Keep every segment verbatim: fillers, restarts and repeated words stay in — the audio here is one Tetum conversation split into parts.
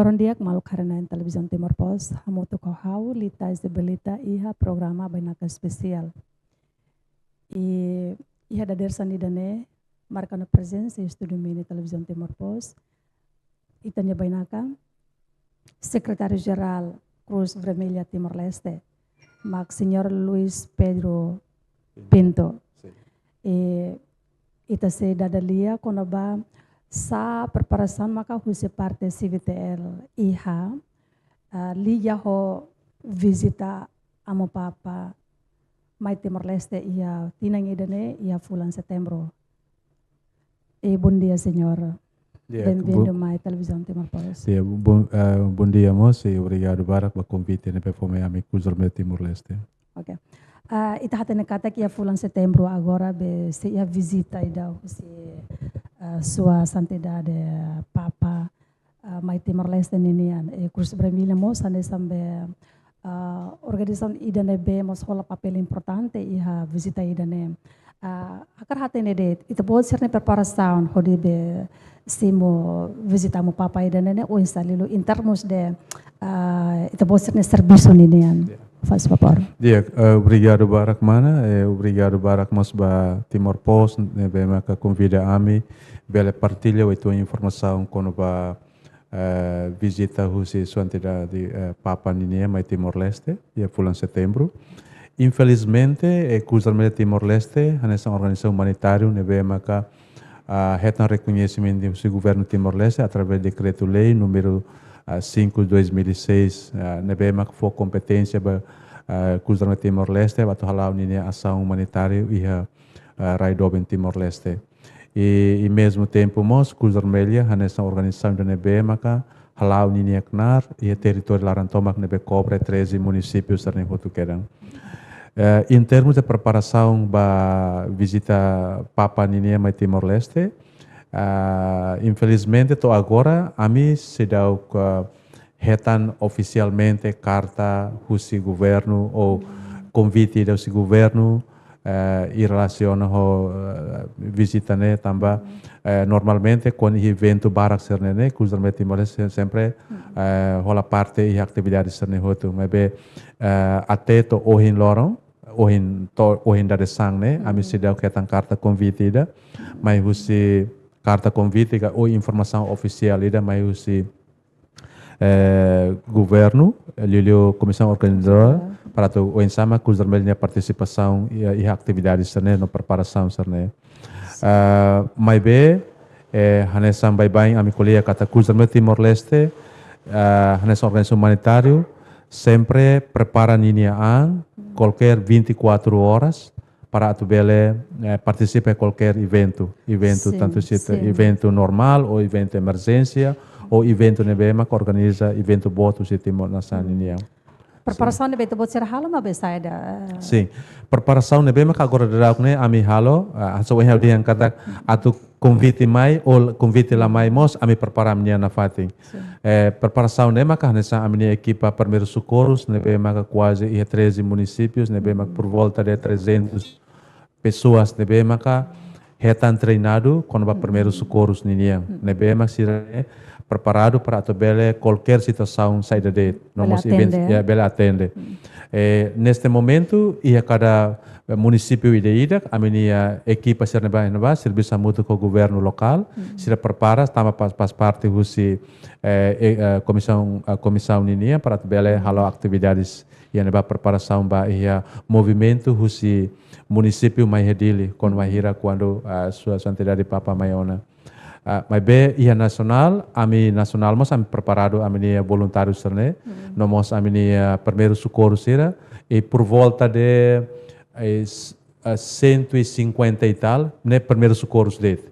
Loron di'ak maluk haree-na'in Televizaun Timor Post, hamutuk ho ha'u Lita Isabelita iha programa Bainaka Espesiál. I iha dadeer-saan ida-ne'e, marka ona prezensa iha estúdiu mini Televizaun Timor Post ita-nia bainaka, Sekretáriu Jerál Cruz Vermelha Timor-Leste, mak Señór Luis Pedro Pinto. Sin. I ita sei dada lia kona-ba sá preparasaun maka husi parte C V T L iha, ah, liga ho vizita Amu Papa mai Timor-Leste iha tinan ida-ne'e iha fulan Setembru. E, bondia, señór. Di'ak, benvindu bo-, mai Televizaun Timor Post. Di'ak, bon, eh, bondia mós, i obrigadu barak ba konvite ne'ebé fó mai ami Cruz Vermelha Timor-Leste. Oke. Ah, ita hatene katak iha fulan Setembru agora be sei iha vizita ida husi, ah, Sua Santidade Papa, ah, mai Timor-Leste ninian. E Cruz Vermelha mós hanesan be, ah, organizasaun ida ne'ebé mós hola papél importante iha vizita ida-ne'e. Ah, hakarak hatene de'it, ita-boot sira-nia preparasaun hodi be simu vizita Amu Papa ida-ne'e ne'e oinsá liuliu in termos de, ah, ita-boot sira-nia servisu ninian. Ya. Faz favor. Di'ak, eh, obrigadu barak mana, eh, obrigadu barak mós ba Timor Post ne'ebé maka konvida ami bele partilla uitoan informasaun kona-ba, eh, vizita husi Sua Santidade, eh, Papa ninian mai Timor-Leste iha fulan Setembru. Infelizmente, eh, Cruz Vermelha Timor-Leste hanesan organizasaun umanitáriu ne'ebé maka, ah, hetan rekoñesimentu husi governu Timor-Leste através dekretu-lei númeru, ah, cinco dois mil e seis, ah, ne'ebé maka fó kompeténsia ba, ah, Cruz Vermelha Timor-Leste ba atu hala'o ninia asaun umanitáriu iha, ah, rai doben Timor-Leste. I, i mezmu tempu mós, Cruz Vermelha hanesan organizasaun ida ne'ebé maka hala'o ninia knaar iha territóriu laran tomak ne'ebé kobre treze munisípiu sira-ne'e hotu kedan. Eh, in termos de preparasaun ba vizita Papa ninian mai Timor-Leste, ah, infelizmente to'o agora ami seidauk hetan ofisialmente karta husi governu ou konvite ida husi governu, eh, i relasiona ho, eh, vizita ne'e tanba, eh, normalmente kuandu eventu barak sira-ne'e ne'e, Cruz Vermelha Timor-Leste sempre, eh, hola parte iha atividade sira-ne'e hotu. Maibé, eh, até to'o ohin loron, ohin to'o ohin dadeer-saan ne'e, ami seidauk hetan karta konvite ida, mai husi karta konvite ka ou informasaun ofisiál ida mai husi, eh, governu, eh, liuliu komisaun organizadora, para atu oinsá mak Cruz Vermelha nia partisipasaun iha, iha atividade sira-ne'e no preparasaun sira-ne'e. Ah, maibé, eh, hanesan baibain ami ko'alia katak Cruz Vermelha Timor-Leste, ah, hanesan organizasaun umanitáriu, sempre prepara ninia an, kualkér vinte e quatro horas, para atu bele, eh, partisipa kualkér eventu, eventu sin, tantu se sin. Eventu normál ou eventu emerjénsia ou eventu ne'ebé maka organiza eventu boot husi Timor nasaun ninian. Preparasaun ne'ebé ita-boot sira halo maibé saida? Sin. Preparasaun ne'ebé maka agora daudaun ne'e ami halo, ah, hanesan ohin ha'u dehan katak atu konvite mai ou konvite la mai mós ami prepara ami-nia nafatin. Sin. Eh, preparasaun ne'e maka hanesan ami-nia ekipa primeiru sokorus ne'ebé maka kuaze iha treze munisípius ne'ebé maka por volta de trezentas pessoas ne'ebé maka hetan treinadu kona-ba primeiru sokorus ninian. Ne'ebé maka sira-ne'e preparadu para atu bele kualkér situasaun saida de'it. No mós atende. Ya, bele atende. Eh, neste momento, iha kada, eh, munisípiu ida-idak, ami-nia ekipa sira ne'ebá, ne'ebá, servisu hamutuk ho governu lokál, sira prepara, tanba faz, faz parte husi, eh, eh, eh, komisaun, eh, komisaun ninian, para atu bele halo atividades iha ne'ebá preparasaun ba iha movimentu husi munisípiu mai iha Dili, kuandu mai hira kuandu, ah, Sua Santidade Papa mai ona. Ah, maibé iha nasionál, ami nasionál mós ami preparadu ami-nia voluntáriu sira-ne'e, no mós ami-nia primeiru sokorus sira, i por volta de, eh, s-, ah, cento e cinquenta e tal, ne'e primeiru sokorus de'it.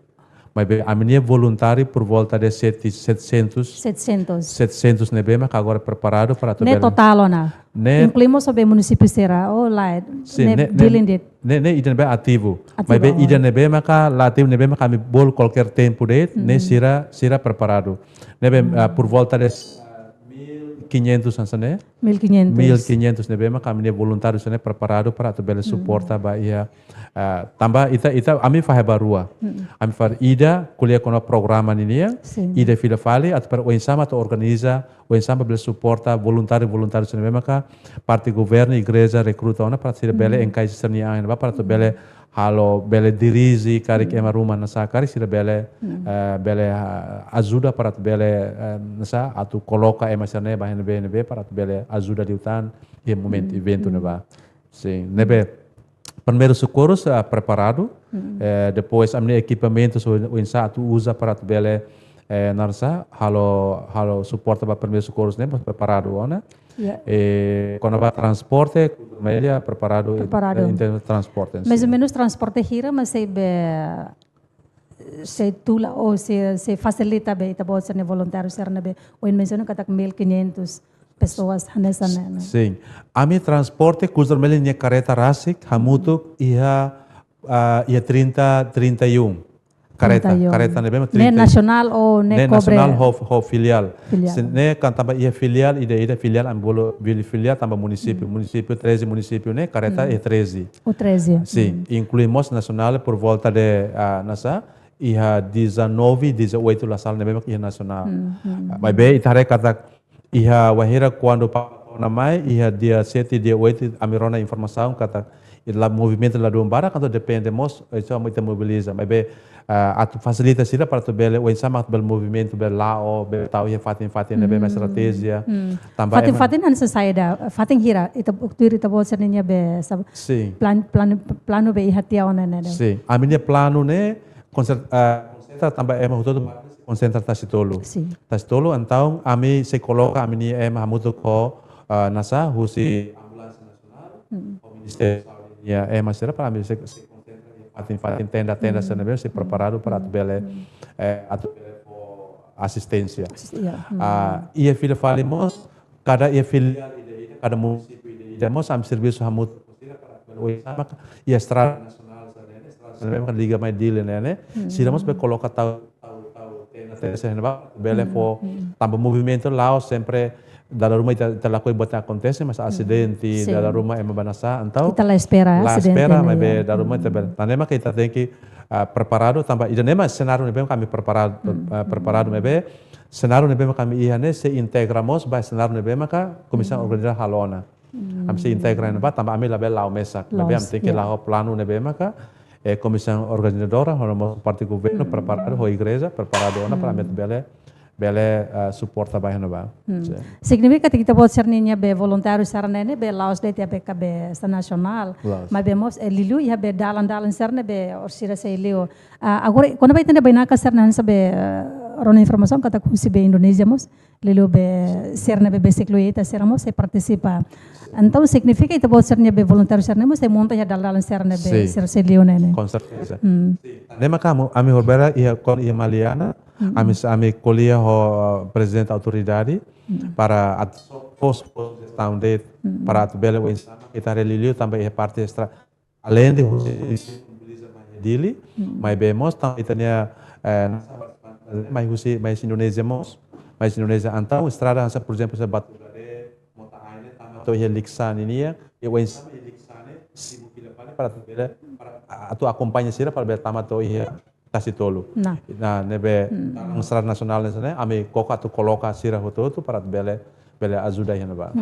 Maibé ami-nia voluntáriu por volta de sete, setecentos. Setecentos. Setecentos ne'ebé maka agora preparadu para atu bele. Ne'e totál ona? Ne'e inklui mós munisípiu sira, ou lae? Sin, ne'e, ne'e, Dili de'it? Ne'e, ne'e ida ne'ebé ativu. Ativu, maibé oh. Ida ne'ebé maka la ativu ne'ebé maka ami bolu kualkér tempu de'it, ne'e sira, sira preparadu. Ne'ebé, ah, por volta de, ah, mil quinhentos hanesan ne'e. Mil quinhentos. Mil quinhentos ne'ebé maka ami-nia voluntáriu sira-ne'e preparadu para atu bele suporta ba iha, ah, tanba ita, ita, ami fahe ba rua. Ami fahe ida ko'alia kona programa ninian, Sin. Ida fila fali atu para oinsá mak atu organiza, oinsá mak bele suporta voluntáriu, voluntáriu sira-ne'ebé maka parte governu, igreja rekruta ona para sira bele enkaixa sira-nia an ba para atu bele halo, bele dirije karik ema ruma hanesan karik sira bele, eh, bele, ah, ajuda para atu bele, eh, hanesan atu koloka ema sira-ne'e ba iha ne'ebé, ne'ebé para atu bele ajuda liután iha momentu eventu ne'ebá. Sin, ne'ebé primeiru sokorus, ah, preparadu, eh, depois ami-nia ekipamentu so oinsá atu uza para atu bele, eh, hanesan halo, halo suporta ba primeiru sokorus ne'e preparadu ona. Ya. Eh, kona-ba transporte, Cruz Vermelha preparadu, Preparadu. Eh, em termos de transporte, Mais sin. Ou menus transporte hira, mas sei be, sei tula ou sei, sei fasilita be ita-boot sira-nia voluntáriu sira-ne'ebé, ohin mensiona katak mil quinhentos pessoas hanesan ne'e, ne'e. Sin. Ami transporte, Cruz Vermelha nia karreta rasik hamutuk iha, ah, iha trinta, trinta e um. Karreta, Trinta e um. Karreta ne'ebé mak Ne'e trinta. nasionál ou ne'e Ne'e kobre? Nasionál ho, ho filiál. Filiál. Sin, ne'e kan tanba iha filiál, ida, ida filiál, ami bolu filiál, filiál tanba munisípiu. Munisípiu, treze munisípiu ne'e, karreta iha treze. Ou treze. Sin, inklui mós nasionál por volta de, ah, hanesan, iha dezanove, dezoito la sala ne'ebé mak iha nasionál. Ah, maibé ita haree katak iha wainhira kuandu Papa Kona mai, iha dia sete, dia oito, ami rona informasaun katak ita la movimentu ladún barak, entaun depende mós, eh, só ita mobiliza. Maibé, ah, atu fasilita sira para atu bele, oinsá mak bele movimentu, bele la'o, bele tau iha fatin-fatin ne'ebé mak estratéjia. Tanba ema- Fatin-fatin hanesan saida, fatin hira, ita, tuir ita-boot sira-nia be, sab-, Sin. plan-, planu, planu be iha tiha ona ne'e, ne'e. Sin. Ami-nia planu ne'e, konser-, ah, konsentra tanba ema hotu-hotu konsentra Tasitolu. Sin. Tasitolu, entaun ami sei koloka ami-nia ema hamutuk ho, ah, hanesan, husi Ambulánsia Nasionál, ho Ministériu Saúde nia ema sira para ami sei, sei konsentra iha fatin-fatin, tenda-tenda sira-ne'ebé sei preparadu para atu bele, eh, atu bele fó asisténsia. Asist-, ya. Ah, iha fila fali mós, kada iha filiál ida-ida, kada munisípiu ida-ida mós ami servisu hamutuk ho sira para atu bele oinsá mak iha estrada nasionál sira-ne'e, estrada sira-ne'e mak liga mai Dili ne'e, ne'e. Sira mós bele koloka tau, tau, tau tenda, tenda sira-ne'e ba, bele fó, tanba movimentu la'o sempre dala ruma ita, ita lakohi buat akontese, mas asidente, Sin. Dala ruma ema ba hanesan, entaun Ita la espera, la asidente espera, ne'e, maibé ya. Dala ruma ita bele. Tan ne'e mak ita tenke, ah, preparadu, tanba ida-ne'e mak senáriu ne'ebé mak ami preparadu, ah, preparadu, maibé senáriu ne'ebé mak ami iha ne'e sei integra mós ba senáriu ne'ebé maka komisaun organizadora halo ona. Ami sei integra ne'ebá, tanba ami labele la'o mesak. Maibé La'o, ami tenke, ya, la'o planu ne'ebé maka, eh, komisaun organizadora, ho mós parte governu preparadu, ho igreja preparadu ona para ami bele, bele, eh, suporta ba iha ne'ebá. Sin. Signifika katak ita-boot sira-nia be voluntáriu sira-ne'e ne'e be la'ós de'it iha be kabeça nasionál. La'ós. Maibé mós, eh, liuliu iha be dalan-dalan sira-ne'e be orsida sei liu. Ah, agora, kona-ba ita-nia bainaka sira-ne'e hanesan be, eh, rona informasaun katak husi be Indonézia mós, liuliu be sira-ne'ebé besik liu ita sira mós sei partisipa. Entaun signifika ita-boot sira-nia be voluntáriu sira-ne'e mós sei monta iha dalan-dalan sira-ne'ebé, sin, sira sei liu ne'e, ne'e. Com certeza. Sin. Ne'e maka ami, ami horibainrua iha, kuandu iha Maliana, ami, ami ko'alia ho, uh, prezidente autoridade para atu fó, fó sujestaun de'it para atu bele oinsá mak ita haree liuliu tanba iha parte extra. Além de husi munisípiu mobiliza mai iha Dili, maibé mós tanba ita-nia, eh, hanesan mai husi, mai husi Indonézia mós, mai husi Indonézia. Entaun estrada hanesan, por ezemplu, hanesan Batu Gade, Mota Ain ne'e tama to'o iha Likisá nian, i oinsá mak iha Likisá ne'e, simu fila fali para atu bele, para atu akompaña sira para bele tama to'o iha Tasitolu. Nah. Nah, ne'ebé, dalan estrada nasionál ne'e, ami koko atu koloka sira hotu-hotu para atu bele, bele ajuda iha ne'ebá.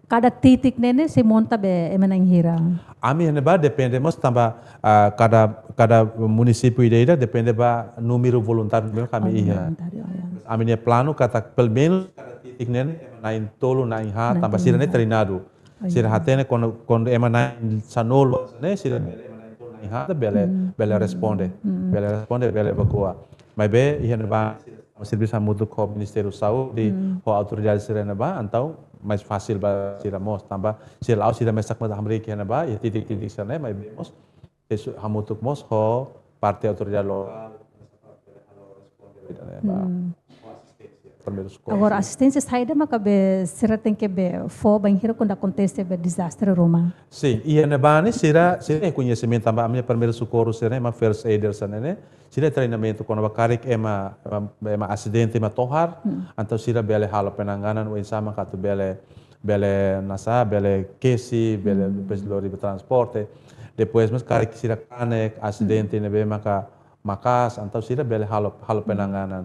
Kada titik ne'e ne'e sei monta be ema na'in hira? Ami iha ne'ebá depende mós tanba, ah, kada, kada munisípiu ida-ida depende ba númeru voluntáriu ne'ebé mak ami iha. Voluntáriu, ya. Ami-nia planu katak pelumenus kada titik ne'e ne'e ema na'in-tolu, na'in-haat, tanba sira ne'e Na'in-tolu. Treinadu. Oh, ya. Sira hatene kuandu, kuandu ema na'in-sanulu ne'e, sira bele, ema na'in-tolu, na'in-haat bele, bele responde. Bele responde, bele evakua. Maibé iha ne'ebá servisu hamutuk ho Ministériu Saúde, ho autoridade sira ne'ebá, entaun mais fasil ba sira mós, tanba sira la'ós sira mesak mós hamriik iha ne'ebá, iha titik-titik sira-ne'e, maibé mós servisu hamutuk mós ho parte autoridade lokál, ho asisténsia. Primeiru sokorru. Agora, asisténsia saida maka be sira tenke be fó bainhira kuandu akontese be dezastre ruma? Sin, iha ne'ebá ne'e sira, sira iha koñesimentu tanba ami-nia primeiru sokorru sira ne'e, ema first aider sira ne'e, sira treinamentu kona-ba karik ema, ema, ema asidente, ema tohar, entaun sira bele halo penanganan oinsá maka atu bele, bele nasa, bele kesi, bele depois lori ba transporte. Depois mós karik sira kanek, asidente ne'ebé maka maka'as, entaun sira bele halo, halo penanganan.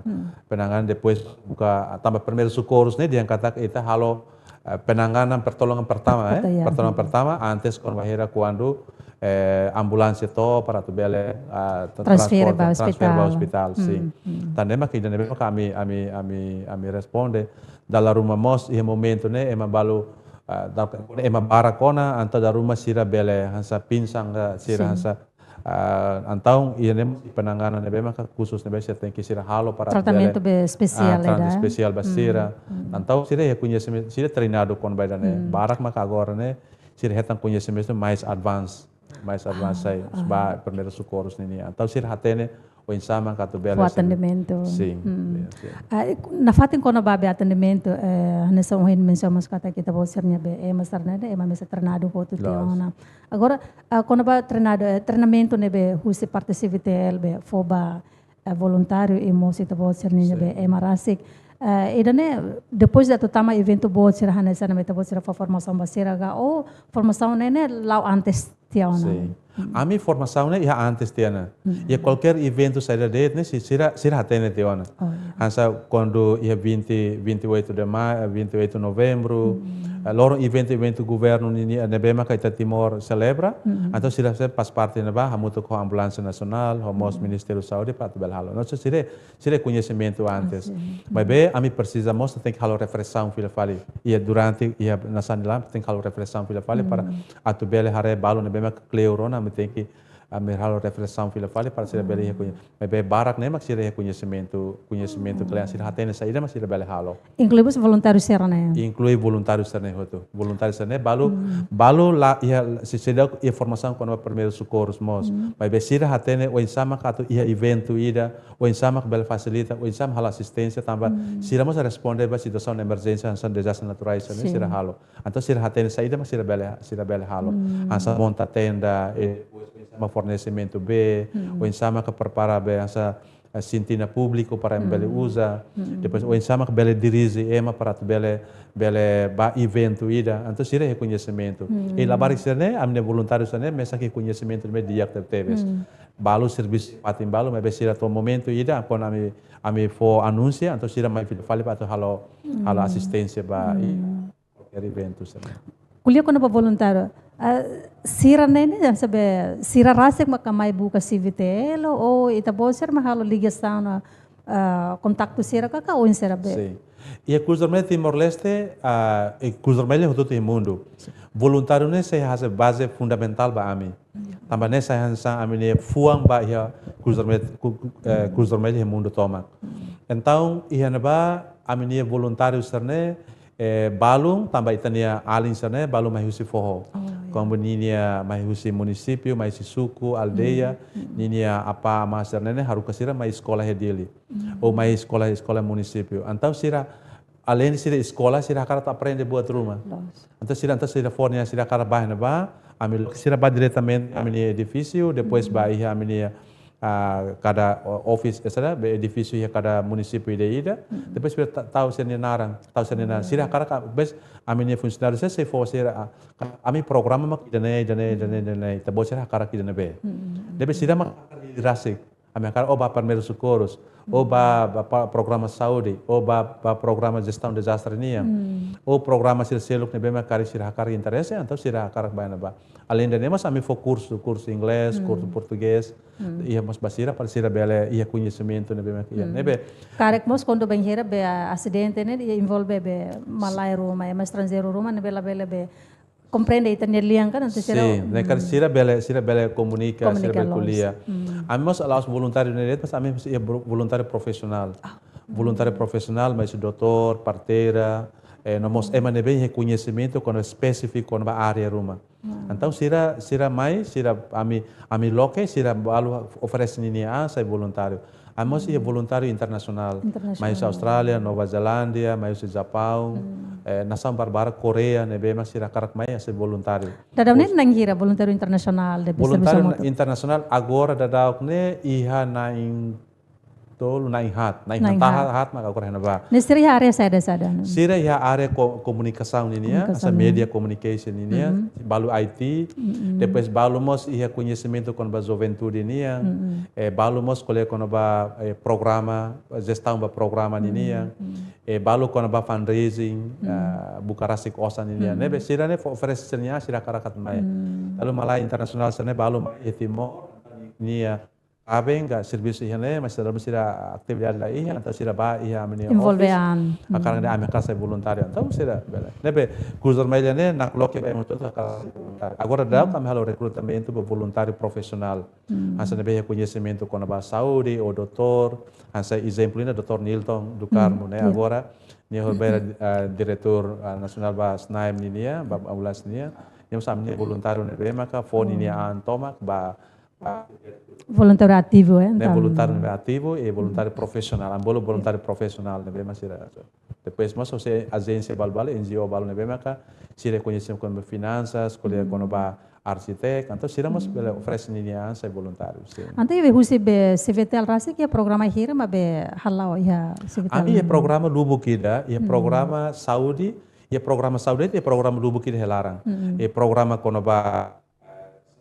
Penanganan depois buka, tanba primeiru sokorru ne'e dehan katak ita halo, eh, penanganan pertolongan pertama, eh, pertolongan pertama antes kona-ba hira kuandu, eh, ambulánsia to'o para atu bele, ah, tra-, transfere ba ospitál. Transfere ba ospitál, sin. Tan ne'e maka ida ne'ebé maka ami, ami, ami, ami responde. Dala ruma mós iha momentu ne'e ema balu, ah, dala, ema barak ona, entaun dala ruma sira bele hanesan pinsan ka, sira hanesan, ah, entaun iha ne'e mós penanganan ne'ebé maka khusus ne'ebé sira tenke sira halo para atu bele, tratamentu be espesiál, ah, tratamentu espesiál ba sira. Entaun sira iha koñesimentu, sira treinadu kona-ba ida ne'e. Barak maka agora ne'e sira hetan koñesimentu mais advance, mais advance sai ba primeiru sokorru nian. Entaun sira hatene oinsá maka atu bele fó atendimentu. Sin. Ah, nafatin kona-ba be atendimentu, eh, hanesan ohin mensiona mós katak ita-boot sira-nia be ema sira ne'e, ema mesak treinadu hotu tiha ona. Agora, ah, kona-ba treinadu, eh, treinamentu ne'ebé husi parte C V T L be fó ba, eh, voluntáriu i mós ita-boot sira-nia be ema rasik. Eh, ida ne'e depois de atu tama eventu boot sira hanesan ne'e ita-boot sira fó formasaun ba sira ka, ou formasaun ne'e, ne'e la'o antes tiha ona? Sin. Ami formasaun ne'e iha antes tiha ona. Iha kualkér eventu saida de'it ne'e si-, sira, sira hatene tiha ona. Oh, iya. Hanesan kuandu iha vinte, vinte e oito de maio, vinte e oito novembru, eh, loron eventu, eventu governu nian ne'ebé maka ita Timor selebra, entaun sira sempre faz parte ne'ebá, hamutuk ho Ambulánsia Nasionál, ho mós Ministériu Saúde, para atu bele halo. Entaun sira, sira koñesimentu antes. Maibé ami presiza mós tenke halo refresaun fila fali. Iha durante, iha nasaun ne'e laran tenke halo refresaun fila fali para atu bele haree balu ne'ebé maka kleur ona, ami tenke, ami halo refresaun fila fali para sira bele iha koñe-, maibé barak ne'e maka sira iha koñesimentu, koñesimentu kle'an, sira hatene saida maka sira bele halo. Inklui mós voluntáriu sira ne'e? Inklui voluntáriu sira ne'e hotu. Voluntáriu sira ne'e balu, balu la iha, se, seidauk iha formasaun kona-ba primeiru sokorru mós. Maibé sira hatene oinsá maka atu iha eventu ida, oinsá maka bele fasilita, oinsá maka halo asisténsia tanba sira mós responde ba situasaun emerjénsia hanesan dezastre naturais sira ne'e sira halo. Entaun sira hatene saida maka sira bele, sira bele halo. Hanesan monta tenda, eh, depois oinsá maka fornesimentu bee, oinsá maka prepara bee hanesan, eh, sintina públiku para ema bele uza. Depois oinsá maka bele dirije ema para atu bele, bele ba eventu ida. Entaun sira iha koñesimentu. I labarik sira ne'e, ami-nia voluntáriu sira ne'e mesak iha koñesimentu ne'ebé di'ak tebetebes. Balu servisu fatin balu, maibé sira to'o momentu ida, kuandu ami, ami fó anúnsia, entaun sira mai fila fali para atu halo, halo asisténsia ba i kualkér eventu sira. Ko'alia kona-ba voluntáriu, ah, sira ne'e ne'e, hanesan be, sira rasik maka mai buka C V T L, ou ita-boot sira mak halo ligasaun, ah, kontaktu sira ka, ka oinsá be? Sin. Iha Cruz Vermelha Timor-Leste, ah, i Cruz Vermelha hotu-hotu iha mundu. Voluntáriu ne'e sei hanesan baze fundamentál ba ami. Tanba ne'e sai hanesan ami-nia fuan ba iha Cruz Vermelha, Cru-, Cru-, eh, Cruz Vermelha iha mundu tomak. Entaun, iha ne'ebá ami-nia voluntáriu sira ne'e, eh, balun, tanba ita-nia alin sira ne'e, balun mai husi foho. Oh, iya. Kombu ninia mai husi munisípiu, mai husi suku, aldeia, ninia apá amá sira ne'e haruka sira mai eskola iha Dili. Ou mai eskola, eskola munisípiu. Entaun sira, além de sira eskola, sira hakarak atu aprende buat ruma. Loos. Entaun sira, entaun sira fó nia, sira hakarak ba ne'ebá, ami, sira ba diretamente ami-nia edifísiu, depois ba iha ami-nia, ah, kada o-, office, eh, sira, be edifísiu iha kada munisípiu ida-ida. Depois sira ta-, tau sira-nia naran, tau sira-nia naran. Sira hakarak, ah, bes ami-nia funsionáriu sira sei fó sira, ah, ka-, ami programa mak ida-ne'e, ida-ne'e, ida-ne'e, ida-ne'e. Ita-boot sira hakarak ida-ne'ebé. Depois sira mak hakarak ida rasik. Ami hakarak, ou ba primeiru sokorru, ou ba, ba, ba programa saúde, ou ba, ba programa jestaun dezastre nian, ou programa sira seluk ne'ebé mak karik sira hakarak interese, entaun sira hakarak ba ne'ebá. Além de ne'e mós ami fó kursu, kursu inglés, kursu portugés, iha mós ba sira, para sira bele iha koñesimentu ne'ebé mak iha. Ne'ebé. Karik mós kuandu bainhira be, ah, asidente ne'e, envolve be malae ruma, ema estranjeiru ruma, ne'ebé labele be komprende ita-nia lian kan, entaun sira, sin, ne'e karik sira bele, sira bele komunika, sira bele ko'alia. Ami mós la'ós voluntáriu ne'e de'it, mas ami mós iha vo-, voluntáriu profisionál. Voluntáriu profisionál, mais doutór, parteira, eh, no mós ema ne'ebé iha koñesimentu kona-ba espesífiku kona-ba área ruma. Entaun sira, sira mai, sira ami, ami loke, sira balu oferese ninia an sai voluntáriu. Ami mós iha voluntáriu internasionál. Internasionál. Mai husi Austrália, Nova Zelándia, mai husi Japaun, eh, nasaun barbarak, Koreia, ne'ebé mak sira hakarak mai hanesan voluntáriu. Daudaun ne'e na'in hira voluntáriu internasionál ne'ebé servisu hamutuk? Voluntáriu internasionál agora daudauk ne'e iha na'in tolu, na'in haat, na'in haat. Na'in haat. Haat mak agora iha ne'ebá. Ne'e sira iha área saida-saida, ne'e? Sira iha área ko-, komunikasaun ninian, hanesan media communication ninian, balu I T, depois balu mós iha koñesimentu kona-ba juventude nian, eh, balu mós ko'alia kona-ba, eh, programa, jestaun ba programa ninian, eh, balu kona-ba fundraising, eh, buka rasik osan ninian. Ne'ebé sira ne'e fó oferese sira-nia an, sira hakarak atu mai. Lalu malae internasionál sira ne'e balu mai iha Timor, nia aben ka servisu iha ne'e, mas dalam sira atividade la iha, entaun sira bá iha ami-nia office. Envolve an. Hakarak dehan ami hakarak sai voluntáriu, entaun sira bele. Ne'ebé, Cruz Vermelha ne'e, nakloke ba ema hotu hakarak sai voluntáriu. Agora daudaun ami halo rekrutamentu ba voluntáriu profisionál. Hanesan ne'ebé iha koñesimentu kona-ba saúde, ou doutór, hanesan ezemplu ne'e doutór Nilton do Carmo, ne'e? Agora, nia hotu bele, eh, diretór, eh, nasionál ba SNAEM ninian, ba ambulánsia ninian. Nia mós ami-nia voluntáriu ne'ebé maka fó ninia an tomak ba, ba voluntáriu ativu, eh, ne'e entaun. Voluntáriu ne'ebé ativu, i voluntáriu profisionál. Ami bolu voluntáriu profisionál ne'ebé mak sira. Depois mós husi ajénsia balu-balu, N G O balu ne'ebé maka sira koñese kona-ba finansas, ko'alia kona-ba arsitek, entaun sira mós bele oferese ninia an sai voluntáriu, sin. Entaun, iha be husi be CVTL rasik iha programa hira mak be hala'o iha CVTL? Ami iha programa lubuk ida, iha programa saúde, iha programa saúde, iha programa lubuk ida iha laran. Iha programa kona-ba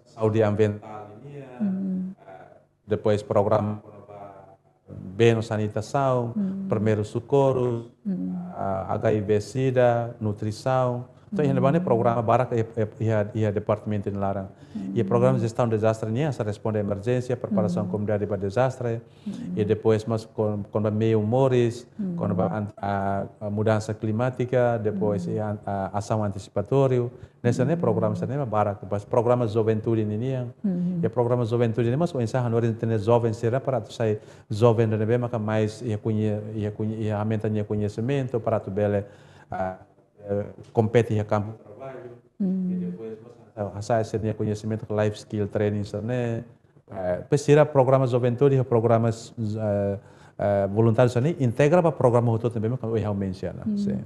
saúde ambientál nian, eh, depois programa bee no sanitasaun, primeiru sokorru, ah, H I V sida, nutrisaun. Entaun, iha ne'ebá ne'e programa barak iha, iha, iha departamentu nia laran. Iha programa jestaun dezastre nian, hanesan responde emerjénsia, preparasaun komunidade ba dezastre. I depois mós kon-, kona-ba meiu moris, kona-ba an-, ah, ah, mudansa klimátika, depois iha an-, ah, asaun antisipatóriu. Ne'e sira ne'e programa sira ne'e mak barak, depois programa juventude ninian. Iha programa juventude ne'e mós oinsá hanorin ita-nia joven sira para atu sai joven ne'ebé maka mais iha koñe-, iha koñe-, iha aumenta nia koñesimentu para atu bele, ah, eh, kompete iha kampu traballu. I depois mós hanesan, hanesan sira-nia koñesimentu, life skill training sira ne'e. Eh, depois sira programa juventude, iha programa, eh, eh, voluntáriu sira ne'e integra ba programa hotu-hotu ne'ebé mak ohin ha'u mensiona. Sin.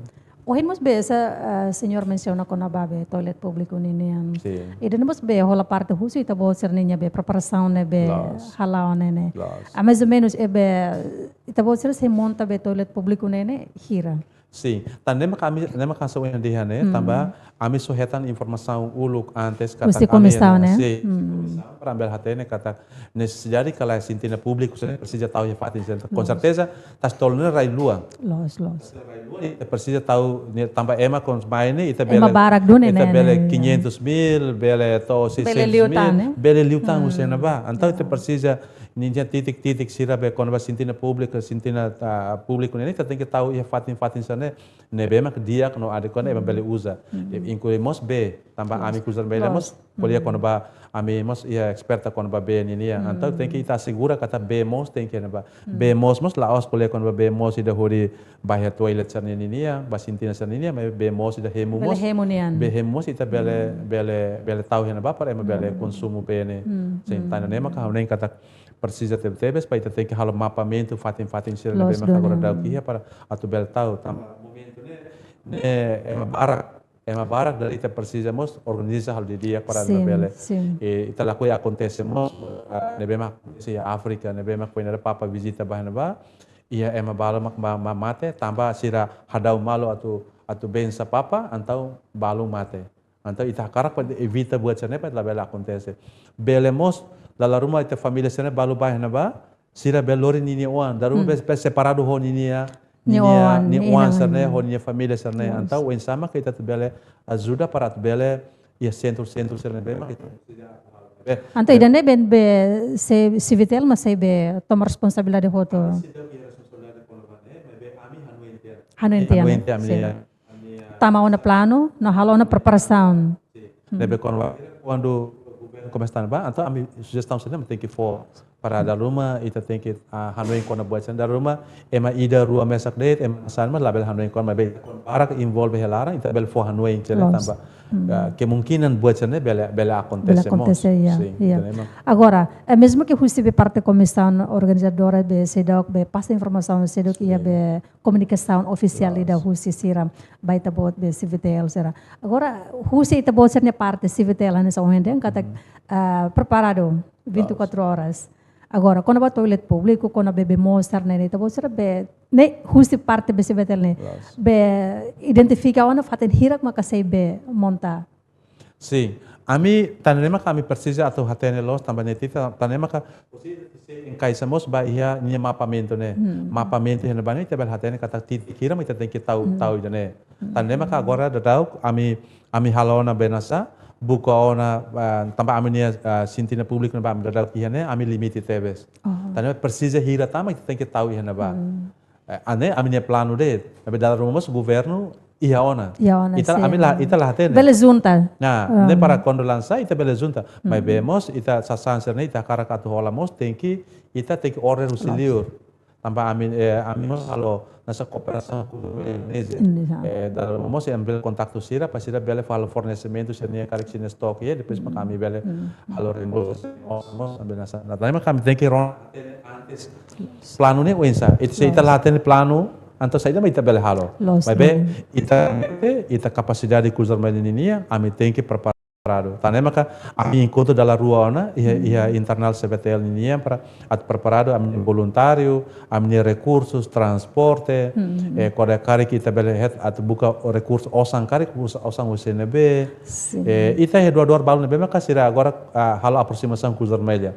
Ohin mós be hanesan, eh, señór mensiona kona-ba be toilet públiku ninian. Sin. Ida-ne'e mós be hola parte husi ita-boot sira-nia be preparasaun ne'ebé hala'o ne'e, ne'e? Loos. Ah, mais ou menus, eh, be ita-boot sira sei monta be toilet públiku ne'e, ne'e hira? Sin, tan ne'e mak ami, ne'e mak ami só dehan ne'e, tanba ami só hetan informasaun uluk antes katak husi ami komisaun, ne'e? Sin, komisaun para bele hatene katak nesesidade ka lae, sintina públiku sira ne'e presiza tau iha fatin sira. Loos. Konserteza, Tasi Tolu ne'e rai-luan. Loos, loos. Rai-luan, ita presiza tau, ne'e, tanba ema kuandu mai ne'e, ita bele, ema barak duni, ita ne'e, bele ne'e, quinhentos mil, bele to'o seiscentos mil, bele liután, ne'e? Bele liután husi ne'ebá. Entaun, ita presiza ninia titik-titik sira be kona-ba sintina públiku, sintina, ah, públiku ne'e, ita tenke tau iha fatin-fatin sira ne'e, ne'ebé mak di'ak no adekuadu, ema bele uza. I inklui mós bee, tanba ami Cruz Vermelha mós ko'alia kona-ba, ami mós iha esperta kona-ba bee ninian. Entaun tenke ita asegura katak bee mós tenke iha ne'ebá. Bee moos mós la'ós ko'alia kona-ba bee moos ida hodi ba iha toilet sira-nian ninian, ba sintina sira-nian ninian, mas bee moos ida hemu mós. Bele hemu nian. Bee hemu mós ita bele, bele, bele tau iha ne'ebá para ema bele konsumu bee ne'e. Sin, tan ne'e maka ha'u hanoin katak presiza tebetebes, para ita tenke halo mapeamentu fatin-fatin sira ne'ebé maka agora daudaun iha para atu bele tau. Tanba momentu ne'e, ne'e ema barak, ema barak, dala ita presiza mós organiza halo didi'ak para ema bele. Sin, sin. I ita lakohi akontese mós, ah, ne'ebé mak akontese iha Áfrika, ne'ebé mak foin dada Papa vizita ba iha ne'ebá, iha ema balu mak ma-, ma-, mate, tanba sira hadau malu atu, atu bensa Papa, entaun balu mate. Entaun ita hakarak para evita buat sira ne'e para labele akontese. Bele mós, dala ruma ita família sira ne'e balu ba iha ne'ebá, sira bele lori ninia oan, dala ruma bele, bele separadu ho ninia, ninia oan, ninia oan sira ne'e, ho ninia família sira ne'e. Entaun, oinsá mak ita atu bele ajuda para atu bele iha sentru-sentru sira ne'ebé mak ita. Entaun, ida-ne'e be, be se, CVTL mak sei be toma responsabilidade hotu. Ami seidauk iha responsabilidade kona-ba ne'e, maibé ami hanoin tiha. Hanoin tiha, hanoin tiha, ne'e? Sin. Ami, ah, tama ona planu, no halo ona preparasaun. Sin. Ne'ebé kona-ba, kuandu governu komesa tan ba, entaun ami sujestaun sira ne'e tenke fó Para dala ruma ita tenke, ah, hanoin kona buat sira-ne'e. Dala ruma ema ida rua mesak de'it, ema hanesan ne'e labele hanoin kona, maibé barak envolve hela laran, ita bele fó hanoin sira-ne'e. Loos. Tanba, ah, kemungkinan buat sira-ne'e bele, bele akontese mós. Bele akontese, ya, sin, ya. Entaun ema Agora, eh, mezmu ke husi be parte komisaun organizadora be seidauk be pasa informasaun seidauk iha be komunikasaun ofisiál ida husi sira ba ita-boot be CVTL sira. Agora, husi ita-boot sira-nia parte CVTL hanesan ohin dehan katak, ah, preparadu vinte e quatro horas. Agora, kona-ba toilet públiku, kona-ba bee moos sira-ne'e, ita-boot sira be, ne'e husi parte be CVTL ne'e. Be identifika ona fatin hirak maka sei be monta. Sin, ami, tan ne'e maka ami presiza atu hatene loos, tanba ne'e ita, tan ne'e maka, husi, husi enkaixa mós ba iha ninia mapamentu ne'e. Mapamentu iha ne'ebá ne'e, ita bele hatene katak titik hira mak ita tenke tau, tau ida-ne'e. Tan ne'e maka agora daudauk, ami, ami halo ona be hanesan, buka ona, ah, tanba ami-nia, ah, sintina públiku ne'ebá ami daudauk iha ne'e, ami limite tebes. Tan ne'e presiza hira tan mak ita tenke tau iha ne'ebá. Eh, ne'e ami-nia planu de'it. Maibé dala ruma mós governu iha ona. Iha ona, ita, sin. Ami la, ita la hatene. Bele junta. Nah, ne'e para kuandu lansa, ita bele junta. Maibé mós, ita sasán sira-ne'e, ita hakarak atu hola mós, tenke, ita tenke orden husi liur. Tanba ami, eh, ami mós halo hanesan kooperasaun ho Indonézia. Indonézia. Eh, dala ruma mós ami bele kontaktu sira, para sira bele halo fornesimentu sira-nia karik sira-nia stok, ya, depois maka ami bele halo reembolsu, mós, mós, ami hanesan. Nah, tan ne'e maka ami tenke rona antes. Planu ne'e oinsá. Ita, se ita la hatene planu, entaun saida mak ita bele halo. Loos. Maibé ita, ita kapasidade Cruz Vermelha ninian, ami tenke preparadu. Tan ne'e maka ami enkontru dala rua ona, iha, iha internal CVTL ninian para atu preparadu ami-nia voluntáriu, ami-nia rekursus, transporte, eh, kona-ba karik ita bele hetan atu buka rekursu osan karik, osan, osan husi ne'ebé. Sin. Eh, ita iha doadór balu ne'ebé maka sira agora, ah, halo aprosimasaun Cruz Vermelha.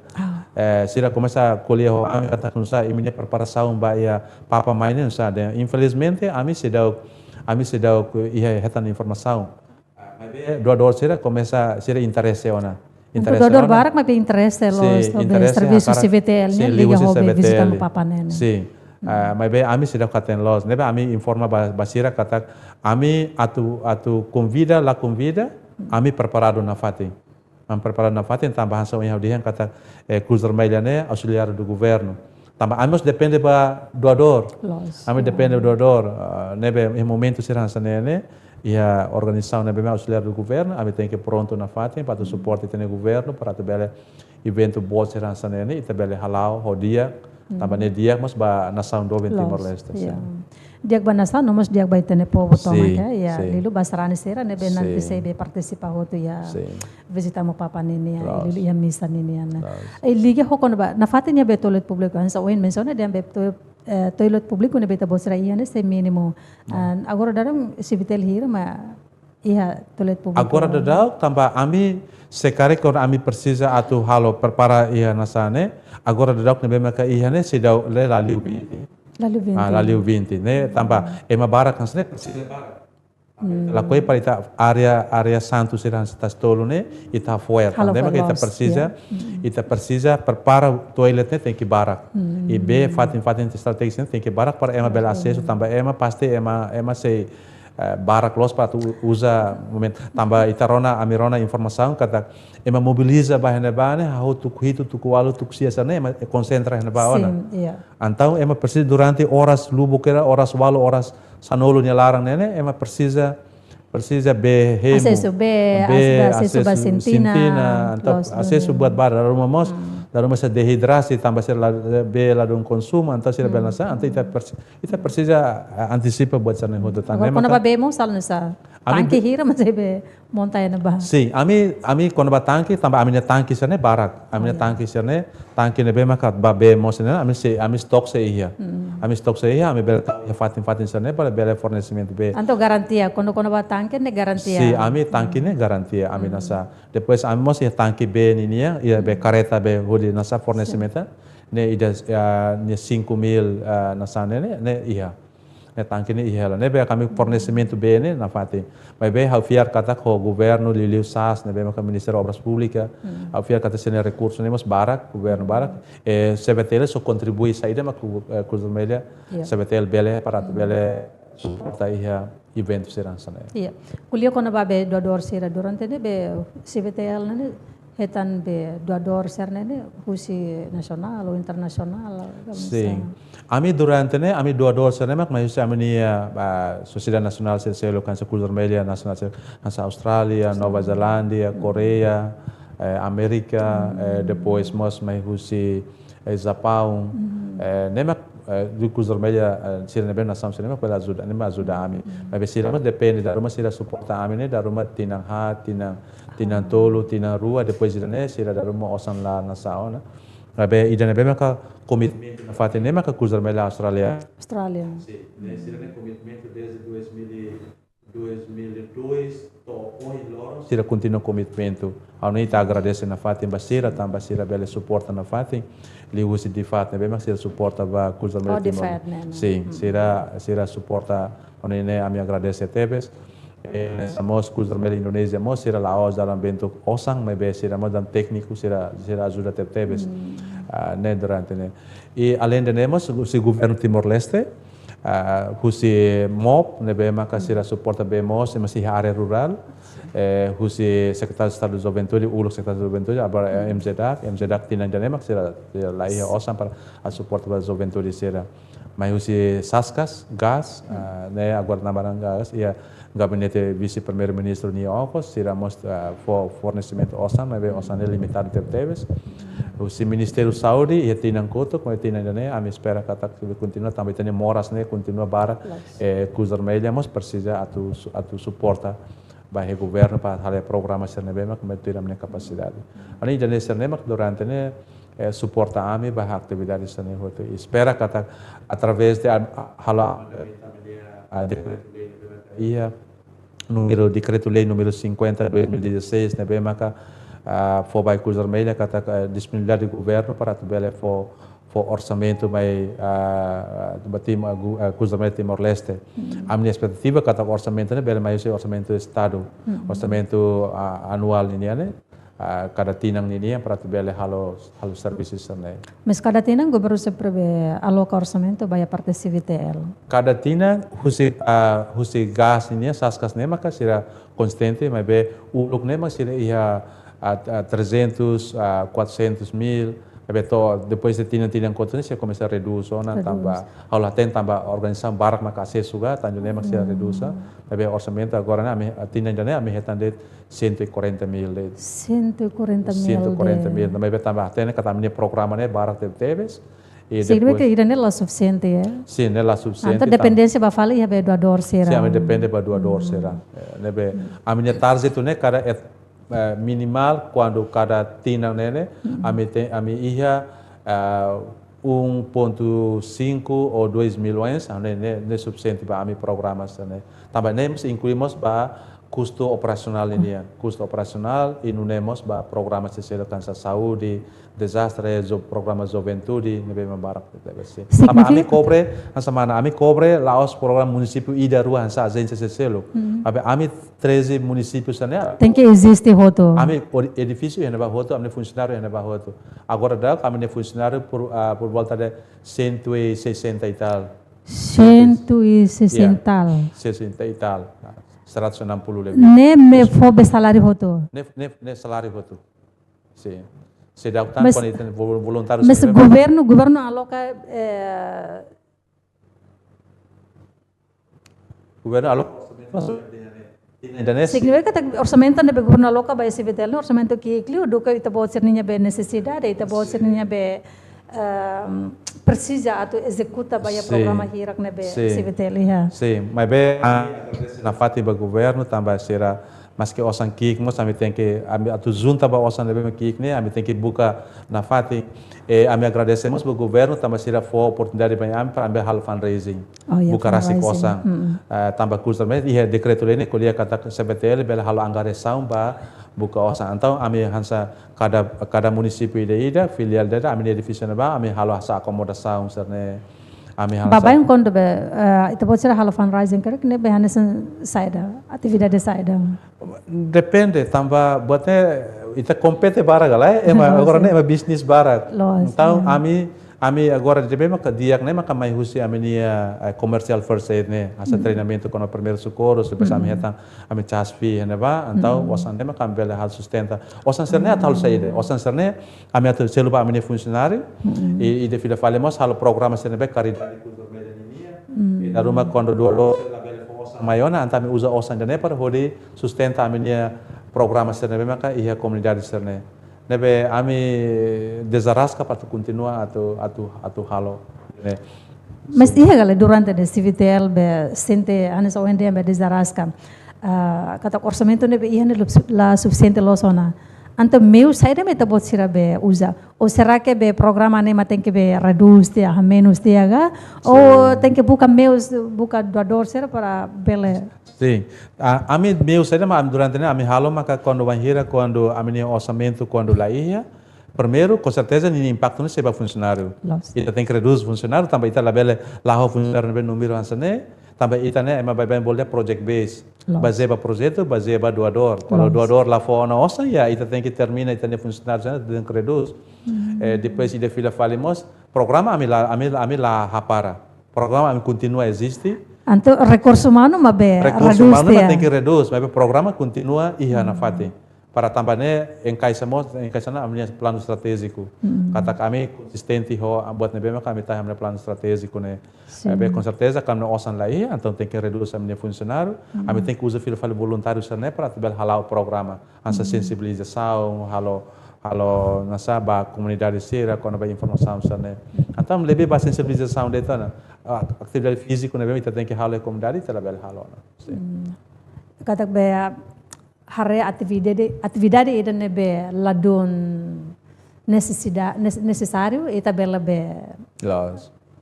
Eh, sira komesa ko'alia ho ami katak hanesan imi-nia preparasaun ba iha Papa mai ne'e hanesan dehan. Infelizmente, ami seidauk, ami seidauk iha hetan informasaun. Ah, maibé doadór sira komesa sira interese ona. Entaun interese doadór ona. Barak maibé interese loos, sin, interese servisu hakarak, CVTL ne'e, sin, liga liuhusi ho be CVTL. Vizita Amu Papa ne'e. Sin. Ah, maibé ami seidauk hatene loos. Ne'ebé ami informa ba, ba sira katak ami atu, atu konvida, la konvida, ami preparadu nafatin. Ami preparadu nafatin, tanba hanesan ohin ha'u dehan katak, eh, Cruz Vermelha ne'e auxiliar do governo. Tanba ami mós depende ba doadór. Loos. Ami depende ba doadór. Ah, ne'ebé iha momentu sira hanesan ne'e ne'e, iha organizasaun ne'ebé mak auxiliar do governo, ami tenke prontu nafatin para atu suporta ita-nia governu, para atu bele eventu boot sira hanesan ne'e ne'e, ita bele hala'o ho di'ak, tanba ne'e di'ak mós ba nasaun doben Timor-Leste. Loos, ya. Sin. Di'ak ba nasaun, no mós di'ak ba ita-nia povu tomak, ya, ya, sin. Liuliu ba sarani sira ne'ebé nanti sei be partisipa hotu iha Vizita Amu Papa ninian, loos, liuliu iha misa ninian. Loos. Eh, liga ho kona-ba, nafatin iha be toilet públiku, hanesan ohin mensiona dehan be to-, eh, toilet públiku ne'ebé ita-boot sira iha ne'e sei mínimu. Ah, agora daudaun CVTL hira mak iha toilet públiku? Agora daudaun, tanba ami, se karik kuandu ami presiza atu halo prepara iha hanesan ne'e, agora daudaun ne'ebé maka iha ne'e seidauk, la liu vinte. La liu vinte. Ah, la liu vinte, ne'e tanba ema barak hanesan ne'e presiza barak. Lakohi para ita área, área santu sira hanesan tasi tolu ne'e, ita hafo'er. Halo. Tanba ne'e maka ita presiza, ita presiza prepara toilet ne'e tenke barak. I be fatin-fatin estratéjia ne'e tenke barak para ema bele asesu, tanba ema pasti ema, ema sei, eh, barak loos para atu uza momentu. Tanba ita rona, ami rona informasaun katak ema mobiliza ba iha ne'ebá ne'e, hahú tuku hitu, tuku ualu, tuku sia hanesan ne'e, ema konsentra iha ne'ebá ona. Sin, ya. Entaun ema presiza durante oras lubuk hira, oras ualu, oras sanulu nia laran ne'e ne'e, ema presiza, presiza bee hemu. Asesu bee, bee, asesu, asesu ba asesu sentina, sentina, entaun loos, asesu buat barak, dala ruma mós, dala ruma sei deidrasi, tanba sira la, bee ladún konsumu, entaun sira bele hanesan, entaun ita presi-, ita presiza, ah, antisipa buat sira-ne'e hotu. Tan ne'e maka kona-ba bee mós halo hanesan, ami tanke be- hira mak sei be monta iha ne'ebá? Sin, ami, ami kona-ba tanke, tanba ami-nia tanke sira-ne'e barak. Ami-nia tanke sira-ne'e, tanke ne'ebé maka ba bee moos ne'e, ami sei, ami stok sei iha. Ami stok sei iha, ami bele tau iha fatin-fatin sira-ne'e, bele, bele fornesimentu bee. Entaun garantia, kuandu kona-ba tanke ne'e garantia? Sin, ami tanke ne'e garantia, ami hanesan. Depois ami mós iha tanke bee ninian, iha bee karreta bee hodi hanesan fornesimentu. Ne'e ida, ah, ne'e cinco mil, ah, hanesan ne'e, ne'e, ne'e iha. Ne'e tanke ne'e iha hela. Ne'ebé ami fornesimentu bee ne'e nafatin. Maibé ha'u fiar katak ho governu, liuliu SAS, ne'ebé maka Ministériu Obras Públikas, ha'u fiar katak sira-nia rekursu ne'e mós barak, governu barak. Eh, CVTL só kontribui saida mak, eh, Cruz Vermelha, CVTL bele, para atu bele suporta iha eventu sira hanesan ne'e. Iya. Ko'alia kona-ba be doadór sira durante ne'e be CVTL ne'e hetan be doadór sira-ne'e husi nasionál ou internasionál, ka Sin. Ami durante ne'e, ami doadór sira-ne'e mak mai husi ami-nia, ah, Sosiedade Nasionál sira seluk hanesan Cruz Vermelha Nasionál seluk hanesan Austrália, Nova Zelándia, Koreia, eh, Amérika, eh, depois mós mai husi, eh, Japaun, eh, ne'e mak, eh, Cruz Vermelha, eh, sira ne'ebé nasaun sira ne'e mak bele ajuda, ne'e mak ajuda ami. Maibé sira mós depende, dala ruma sira suporta ami ne'e, dala ruma tinan haat, tinan, tinan tolu, tinan rua, depois sira ne'e, sira dala ruma osan la nasaun ona. Maibé ida ne'ebé maka komitmentu nafatin ne'e maka Cruz Vermelha Austrália. Austrália. Sin, ne'e sira-nia komitmentu desde dois mil e, dois mil e dois to'o ohin loron. Sira kontinua komitmentu. Ha'u-nia ita agradese nafatin ba sira tanba sira bele suporta nafatin. Liuhusi DFAT ne'ebé mak sira suporta ba Cruz Vermelha Oh, Timor. DFAT ne'e, ne'e. Sin, sira, sira suporta. Ha'u-nia ne'e ami agradese tebes. Eh, hanesan mós Cruz Vermelha Indonézia mós sira la'ós dalam bentuk osan, maibé sira mós dalam tékniku, sira, sira ajuda tebetebes. Ah, ne'e durante ne'e. I aleinde ne'e mós husi governu Timor-Leste, ah, husi MOP, ne'ebé maka sira suporta bee moos, i mós iha área rurál, eh, husi Sekretáriu Estadu Juventude, uluk Sekretáriu Juventude, agora, eh, MJDAC, MJDAC tinan ida-ne'e mak sira, sira la iha osan para atu suporta ba juventude sira. Mai husi SASCAS, gás, ah, ne'e agora naran gás, iha gabinete Vise-Primeiru-Ministru nia okos, sira mós, ah, fó fornesimentu osan, maibé osan ne'e limitadu tebetebes. Husi Ministériu Saúde, iha tinan kotuk, maibé tinan ida-ne'e, ami espera katak kontinua, tanba ita-nia moras ne'e kontinua barak, eh, Cruz Vermelha mós presiza atu, atu suporta ba iha governu para halo programa sira ne'ebé mak tuir ami-nia kapasidade. Ha'u-nia ida-ne'e sira-ne'e mak durante ne'e, eh, suporta ami ba atividade sira-ne'e hotu. I espera katak através de a, a, halo a, dekretu-lei ne'ebé maka iha númeru, dekretu-lei númeru cinquenta dois mil e dezasseis ne'ebé maka, ah, fó ba Cruz Vermelha katak, ah, disponibilidade governu para atu bele fó, fó orsamentu mai, ah, ba Tim-, ah, gu-, ah, Cruz Vermelha Timor-Leste. Ami-nia espetativa katak orsamentu ne'e bele mai husi orsamentu Estadu, orsamentu, ah, anuál ninian ne'e, ah, kada tinan ninian para atu bele halo, halo servisu sira-ne'e. Mas kada tinan governu sempre be aloka orsamentu ba iha parte CVTL? Kada tinan husi, ah, husi gás ninian, SASCAS ne'e maka sira konsistente, maibé uluk ne'e mak sira iha, ah, ah, trezentos, ah, quatrocentos mil, maibé to'o depois de tinan, tinan kotuk ne'e sira komesa redús ona, tanba ha'u la hatene tanba organizasaun barak maka asesu ka, tanba ne'e mak sira redús ona, maibé orsamentu agora ne'e, ami, tinan ida-ne'e ami hetan de'it cento e quarenta mil de'it. Cento e quarenta mil de'it. Cento e quarenta mil. Maibé tanba hatene katak ami-nia programa ne'e barak tebetebes. I Signifika depois ida-ne'e la sufisiente, eh? Sin, ne'e la sufisiente. Entaun dependénsia ba fali iha be doadór sira. Sin, ami depende ba doadór sira. Eh, ne'ebé, ami-nia target ne'e kada et-, eh, minimál kuandu kada tinan ne'e, ami te-, ami iha, eh, um ponto cinco ou dois milhões, ah, ne'e, ne'e, ne'e sufisiente ba ami programa sira-ne'e. Tanba ne'e mós inklui mós ba kustu operasionál ninian, kustu operasionál i nune'e mós ba programa sira seluk hanesan saúde, dezastre, jo-, programa juventude, ne'ebé mak barak tebes. Signifika? Tanba ami kobre, hanesan mana, ami kobre la'ós programa munisípiu ida rua hanesan ajénsia sira seluk. Maibé ami treze munisípiu sira-ne'e. Tenke eziste hotu. Ami ori-, edifísiu iha ne'ebá hotu, ami-nia funsionáriu iha ne'ebá hotu. Agora daudaun ami-nia funsionáriu por, ah, por volta de cento e sessenta e tal. Cento e sessenta. Ya, sessenta e tal. Seratus enam puluh lebih. Ne'e mak fó be saláriu hotu? Ne'e, ne'e, ne'e saláriu hotu. Sin. Seidauk tan, mas, kuandu ita-nia vol-, voluntáriu mas sira ne'e governu, governu aloka, eh, governu aloka orsamentu. Signifika katak orsamentu ne'ebé governu aloka ba CVTL ne'e orsamentu ki'ik liu, duké ita-boot sira-nia be nesesidade, ita-boot sira-nia be, ehm, presiza atu ezekuta ba iha programa hirak ne'ebé CVTL iha. Sin, maibé, ah, nafatin ba governu, tanba sira, maske osan ki'ik mós ami tenke, ami atu junta ba osan ne'ebé mak ki'ik ne'e, ami tenke buka nafatin. I ami agradese mós ba governu, tanba sira fó oportunidade ba ami para ami halo fundraising. Oh, ya, buka rasik fundraising. Osan. Mm-mm. Eh, tanba Cruz Vermelha, iha dekretu-lei ne'e ko'alia katak CVTL bele halo angariasaun ba buka osan. Entaun ami hanesan kada, kada munisípiu ida-ida, filiál ida-ida, ami-nia edifísiu ne'ebá, ami halo hanesan akomodasaun sira-ne'e. Ami halo hanesan. Baibain kuandu be, eh, ita-boot sira halo fundraising karik ne'e be hanesan saida, atividade saida? Depende, tanba buat ne'e ita kompete barak ka lae, ema agora ne'e ema bisnis barak. Loos, entaun, ya. Ami Ami agora ne'ebé maka di'ak ne'e maka mai husi ami-nia, eh, commercial first aid ne'e, hanesan treinamentu kona-ba primeiru sokorru, depois ami hetan ami CASFI ne'ebá, entaun osan ne'e maka ami bele halo sustenta. Osan sira-ne'e atu halo saida? Osan sira-ne'e ami atu selu ba ami-nia funsionáriu, i, i ida fila fali mós halo programa sira ne'ebé karidade kulturál nian. I dala ruma kuandu doadór sira labele fó osan mai ona, entaun ami uza osan ida-ne'e para hodi sustenta ami-nia programa sira ne'ebé maka iha komunidade sira-ne'e. Ne'ebé ami dezaraska para atu kontinua atu, atu, atu halo ne'e. Mas iha ka lae durante ne'e CVTL be sente hanesan ohin dehan be dezaraska. Ah, katak orsamentu ne'ebé iha ne'e la su-, la sufisiente loos ona. Entaun meiu saida mak ita-boot sira be uza? Ou será que be programa ne'e mak tenke be redús tiha, menus tiha ka? Ou tenke buka meius, buka doadór sira para bele? Sin. Ah, ami meiu saida mak ami durante ne'e ami halo maka kuandu bainhira kuandu ami-nia orsamentu kuandu la iha. Primeiru, com certeza, ninia impaktu ne'e sei ba funsionáriu. Loos. Ita tenke redús funsionáriu, tanba ita labele la'o ho funsionáriu ne'ebé númeru hanesan ne'e, tanba ita ne'e ema baibain bolu dehan project base. Loos. Bazeia ba projetu, bazeia ba doadór. Kuandu doadór la fó ona osan, ya, ita tenke termina, ita-nia funsionáriu sira-ne'e tenke redús. Eh, depois ida fila fali mós, programa ami la, ami, ami la hapara. Programa ami kontinua eziste. Entaun rekursu umanu mak be redús tiha. Rekursu umanu mak tenke redús, maibé programa kontinua iha nafatin. Para tanba ne'e enkaixa mós, enkaixa ona ami-nia planu estratéjiku. Katak ami konsistente ho buat ne'ebé maka ami tau iha ami-nia planu estratéjiku ne'e. Sin. Maibé com certeza, kuandu osan la iha, entaun tenke redús ami-nia funsionáriu, ami tenke uza fila fali voluntáriu sira-ne'e para atu bele hala'o programa. Hanesan sensibilizasaun, halo, halo hanesan ba komunidade sira, kona-ba informasaun sira-ne'e. Entaun lebih ba sensibilizasaun de'it ona. Ah, atividade fíziku ne'ebé ita tenke halo iha komunidade, ita labele halo ona. Sin. Katak be, ah, haree atividade, atividade ida ne'ebé ladún nesesida-, nes-, nesesáriu, ita bele be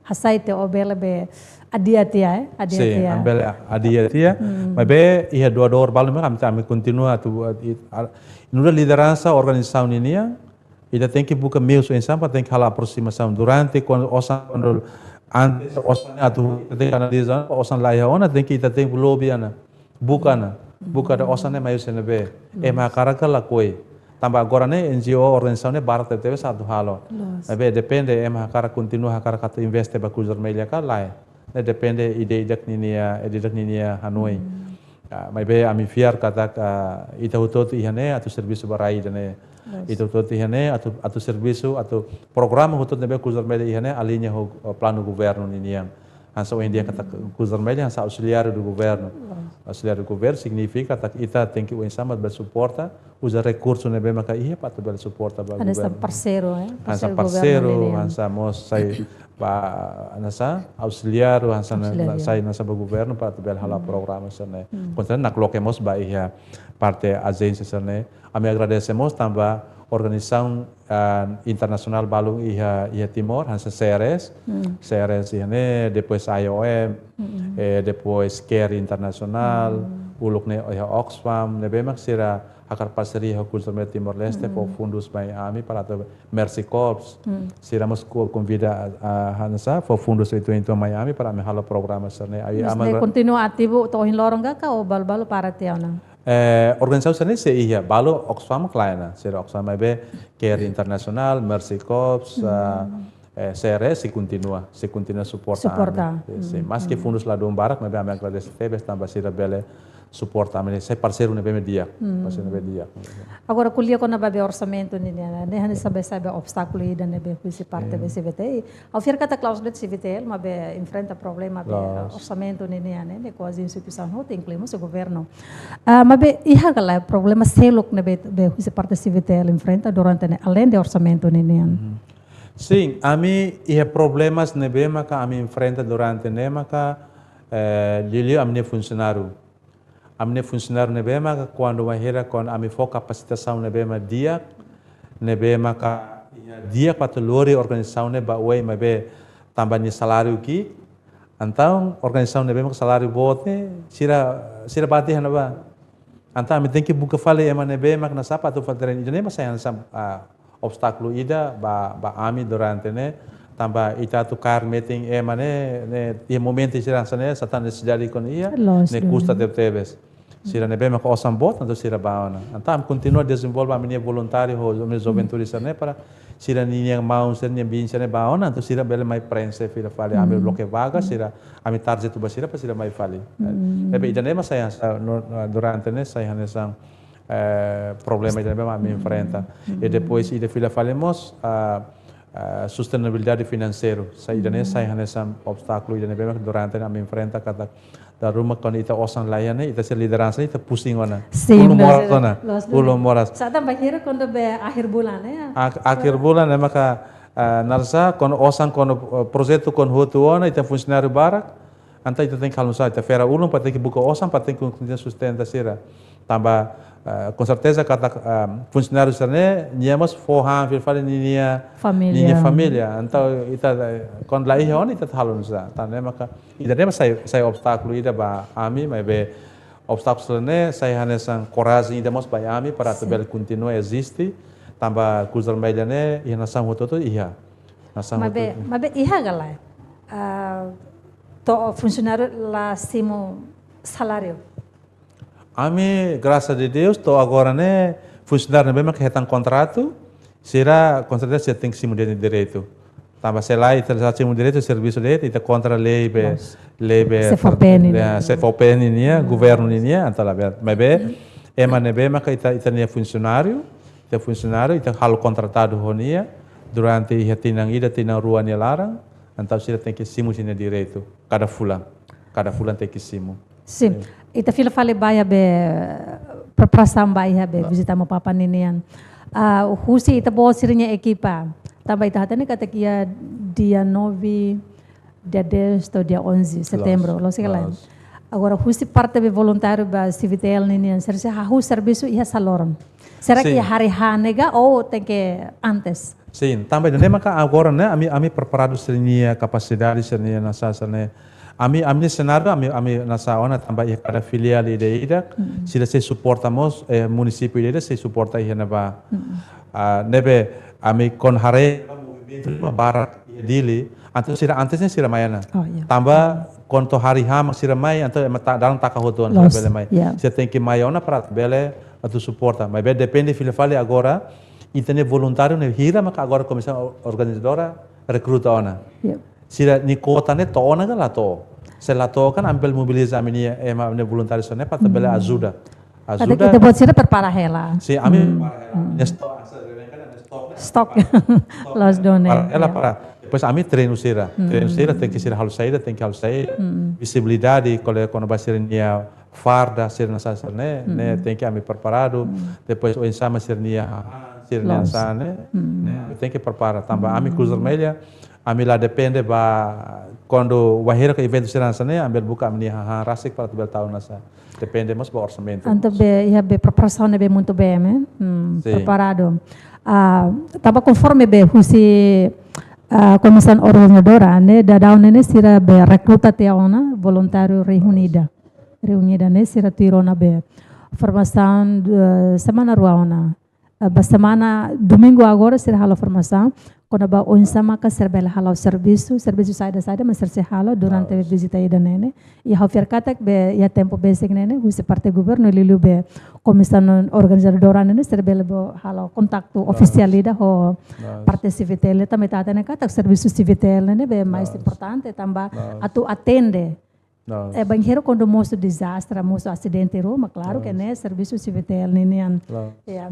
hasai tiha ou bele be adia tiha, eh? Adia tiha. Sin, ami bele adia tiha. Maibé iha doadór balu mak ami, ami kontinua atu, atu, a, nu'udar lideransa organizasaun ninian, ita tenke buka meius oinsá para tenke halo aproximasaun. Durante kuandu osan, kuandu antes osan atu, ita tenke analiza, osan la iha ona, tenke ita tenke lobby ona. Buka ona, buka dehan osan ne'e mai husi ne'ebé. Ema hakarak ka lakohi. Tanba agora ne'e NGO organizasaun ne'e barak tebetebes atu halo. Loos. Maibé depende ema hakarak kontinua hakarak atu investe ba Cruz Vermelha ka lae. Ne'e depende ida-idak ninia, ida-idak ninia hanoin. Ah, maibé ami fiar katak, ah, ita hotu-hotu iha ne'e atu servisu ba rai ida-ne'e. Loos. Ita hotu-hotu iha ne'e atu, atu servisu, atu programa hotu-hotu ne'ebé Cruz Vermelha iha ne'e aliña ho, ho planu governu ninian. Hanesan ohin dehan katak Cruz Vermelha hanesan auxiliáriu do governo. Loos. Auxiliáriu do governo signifika katak ita tenke oinsá mak bele suporta, uza rekursu ne'ebé maka iha para atu bele suporta ba governu. Hanesan parseiru, eh? Hanesan parseiru governu ninian. Hanesan mós sai ba, hanesan auxiliáriu, hanesan sai hanesan ba governu para atu bele hala'o programa sira-ne'e. Kontra nakloke mós ba iha parte ajénsia sira-ne'e. Ami agradese mós tanba organizasaun, ah, internasionál balu iha, iha Timor, hanesan CRS. CRS iha ne'e, depois IOM, eh, depois CARE Internasionál, uluk ne'e iha Oxfam, ne'ebé mak sira hakarak parseria ho Cruz Vermelha Timor-Leste, fó fundus mai ami para atu Mercy Corps. Sira mós ko-, konvida, ah, hanesan, fó fundus uitoan-uitoan mai ami para ami halo programa sira-ne'e. Mas ami ne'e kontinua ativu to'o ohin loron ka, ka ou balu-balu para tiha ona? Eh, organizasaun sira-ne'e sei iha, balu Oxfam klaran ona, sira Oxfam maibé CARE Internasionál, Mercy Corps, ah, eh, CRS sei kontinua, sei kontinua suporta ami. Suporta. Sin, maski fundus ladún barak, maibé ami agradese tebes tanba sira bele suporta ami, sai parseiru ne'ebé mak di'ak, parseiru ne'ebé di'ak. Agora ko'alia kona-ba be orsamentu ninian, ne'e hanesan be sa'e be obstákulu ida ne'ebé husi parte be CVTL. Ha'u fiar katak klaru de'it CVTL mak be enfrenta problema be orsamentu ninian, ne'e, ne'e kuaze instituisaun hotu, inklui mós governu. Ah, maibé iha ka lae problema seluk ne'ebé be husi parte CVTL enfrenta durante ne'e, além de orsamentu ninian? Sin, ami iha problemas ne'ebé maka ami enfrenta durante ne'e maka, eh, liuliu ami-nia funsionáriu. Ami-nia funsionáriu ne'ebé maka kuandu wainhira kuandu ami fó kapasitasaun ne'ebé mak di'ak, ne'ebé maka iha di'ak para atu lori organizasaun ne'e ba oin maibé tanba nia saláriu ki'ik, entaun organizasaun ne'ebé maka saláriu boot ne'e sira, sira bati iha ne'ebá. Entaun ami tenke buka fali ema ne'ebé mak hanesan para atu fó treinu. Ida-ne'e mak sai hanesan, ah, obstákulu ida ba, ba ami durante ne'e, tanba ita atu kaer metin ema ne'e, ne'e, iha momentu sira hanesan ne'e, sá tan nesesidade kuandu iha, ne'e kusta tebetebes. Sira ne'ebé maka osan boot, entaun sira bá ona. Entaun ami kontinua dezenvolve ami-nia voluntáriu ho ami juventude sira-ne'e para sira-nia maun, sira-nia biin sira-ne'e bá ona, entaun sira bele mai prenxe fila fali, ami loke vaga, sira, ami target ba sira para sira mai fali. Ne'ebé ida-ne'e mak sai hanesan, no, no, durante ne'e sai hanesan, eh, problema ida-ne'ebé mak ami enfrenta. I depois ida fila fali mós, ah, ah, sustentabilidade finanseiru. Sai ida-ne'e sai hanesan obstákulu ida-ne'ebé mak durante ne'e ami enfrenta katak dala ruma kuandu ita osan laiha ne'e, ita-nia lideransa ita pusing ona. Sin, ulun moras ona. Loos duni. Ulun moras. Sá tan bainhira kuandu be akhir bulan, ya? Ak-, akhir bulan ne'e maka, ah, naran sá, kuandu osan, kuandu, eh, projetu kuandu hotu ona, ita funsionáriu barak, entaun ita tenke halo nusá, ita fera ulun para tenke buka osan, para tenke kontinua sustenta sira. Tanba, eh, com certeza katak, ah, funsionáriu sira-ne'e, nia mós fó han fila fali ninia, família, ninia família. Entaun ita, eh, kuandu laiha ona, ita halo nusá. Tan ne'e maka ida-ne'e mak sai, sai obstákulu ida ba ami, maibé obstákulu ne'e sai hanesan korajen ida mós ba ami para atu bele kontinua eziste. Tanba Cruz Vermelha ne'e iha nasaun hotu-hotu iha. Nasaun hotu-hotu. Maibé, maibé iha ka lae, ah, to'o funsionáriu la simu saláriu? Ami, grasas a Deus, to'o agora ne'e funsionáriu ne'ebé maka hetan kontratu, sira, com certeza, sira tenke simu ninia direitu. Tanba se lae, ita la simu direitu, servisu de'it, ita kontra lei be, lei be, CFOPN nian. CFOPN nian, governu nian, entaun labele. Maibé ema ne'ebé maka ita, ita-nia funsionáriu, ita funsionáriu, ita halo kontratadu ho nia durante iha tinan ida, tinan rua nia laran, entaun sira tenke simu sira-nia direitu kada fulan. Kada fulan tenke simu. Sin. Ita fila fali ba iha be preparasaun ba iha be vizita Amu Papa ninian. Ah, husi ita-boot sira-nia ekipa. Tanba ita hatene katak iha dia nove, dia dez to'o dia onze setembru, loos ka lae? Loos. Agora, husi parte be voluntáriu ba CVTL ninian, sira sei hahú servisu iha sá loron? Será que iha hari H ne'e ka ou tenke antes? Sin, tanba ida-ne'e maka agora ne'e, ami, ami preparadu sira-nia kapasidade, sira-nia nasaun sira-ne'e. Ami, ami-nia senáriu, ami, ami nasaun ona tanba iha kada filiál ida-idak, sira sei suporta mós, eh, munisípiu ida-idak sei suporta iha ne'ebá. Ah, ne'ebé ami kuandu haree movimentu barak iha Dili, entaun sira antes ne'e sira mai ona. Oh, ya. Tanba kuandu to'o hari H mak sira mai, entaun ema ta-, dalan taka hotu ona, loos, sira bele mai. Ya. Sira tenke mai ona para bele atu suporta. Maibé depende fila fali agora, ita-nia voluntáriu ne'e hira maka agora komisaun or-, organizadora rekruta ona. Ya. Sira-nia kuota ne'e to'o ona ka la to'o. Se la to'o kan ami bele mobiliza ami-nia, ema, ami-nia voluntáriu sira-ne'e para bele ajuda. Ajuda. Ita-boot sira prepara hela. Sin, ami prepara hela. Ami-nia stok, asa, ami-nia stok ne'e. Stok. Stok. Loos duni, prepara hela, ya. Para depois ami treinu sira. Treinu sira, tenke sira halo saida, tenke halo saida. Vizibilidade, kole-, kona-ba sira-nia farda, sira-nia sasar ne'e, ne'e tenke ami preparadu. Depois oinsá mak sira-nia, sira-nia, loos, sasar ne'e, ne'e ami tenke prepara. Tanba ami Cruz Vermelha, ami la depende ba kuandu wainhira ke eventu sira hanesan ne'e, ami bele buka ami-nia hahán rasik para atu bele tau ona sá. Depende mós ba orsamentu. Entaun be, iha be preparasaun ne'ebé muito bem, eh? Hmm, sin. Preparadu. Ah, tanba konforme be husi, ah, komisaun organizadora ne'e, daudaun ne'e sira be rekruta tiha ona voluntáriu reunida. Reunida ne'e sira tuir ona be formasaun, eh, semana rua ona. Eh, ba semana domingu agora sira halo formasaun kona-ba oinsá maka sira bele halo servisu, servisu saida-saida mak sira sei halo durante vizita ida-ne'e ne'e. I ha'u fiar katak be iha tempu besik ne'e ne'e, husi parte governu liuliu be komisaun organizadora ne'e ne'e, sira bele bo halo kontaktu ofisiál ida ho parte CVTL, tanba ita hatene katak servisu CVTL ne'e ne'e be mais importante tanba atu atende. Eh, bainhira kuandu mosu dezastre, mosu asidente ruma, klaru ke ne'e servisu CVTL ninian. Ya.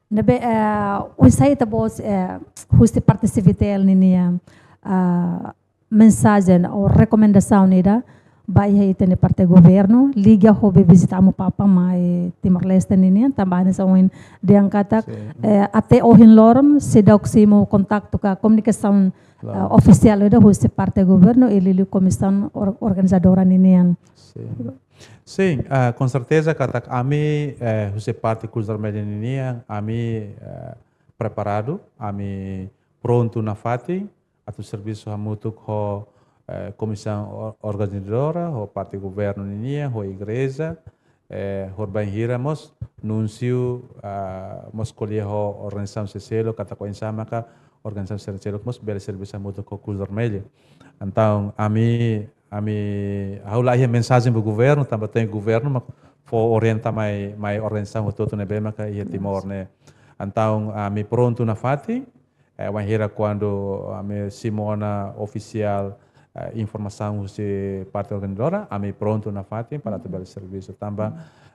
Ne'ebé, eh, oinsá ita-boot, eh, husi parte CVTL ninian, ah, mensajen ou rekomendasaun ida ba iha ita-nia parte governu, liga ho be vizita Amu Papa mai Timor-Leste ninian, tanba hanesan ohin dehan katak, eh, até ohin loron seidauk simu kontaktu ka komunikasaun, ah, ofisiál ida husi parte governu i liuliu komisaun or-, organizadora ninian. Sin. Sin, ah, com certeza katak ami, eh, husi parte Cruz Vermelha ninian, ami, eh, preparadu, ami prontu nafatin atu servisu hamutuk ho, eh, komisaun or-, organizadora, ho parte governu ninian, ho igreja, eh, horibainhira mós nunsiu, ah, mós ko'alia ho organizasaun sira seluk, katak oinsá maka organizasaun sira seluk mós bele servisu hamutuk ho Cruz Vermelha. Entaun, ami, ami, ha'u la iha mensajen ba governu, tanba tenke governu mak fó orienta mai, mai organizasaun hotu-hotu ne'ebé maka iha Timor ne'e. Entaun, ami prontu nafatin, eh, wainhira kuandu ami simu ona ofisiál, eh, informasaun husi parte organizadora, ami prontu nafatin para atu bele servisu. Tanba,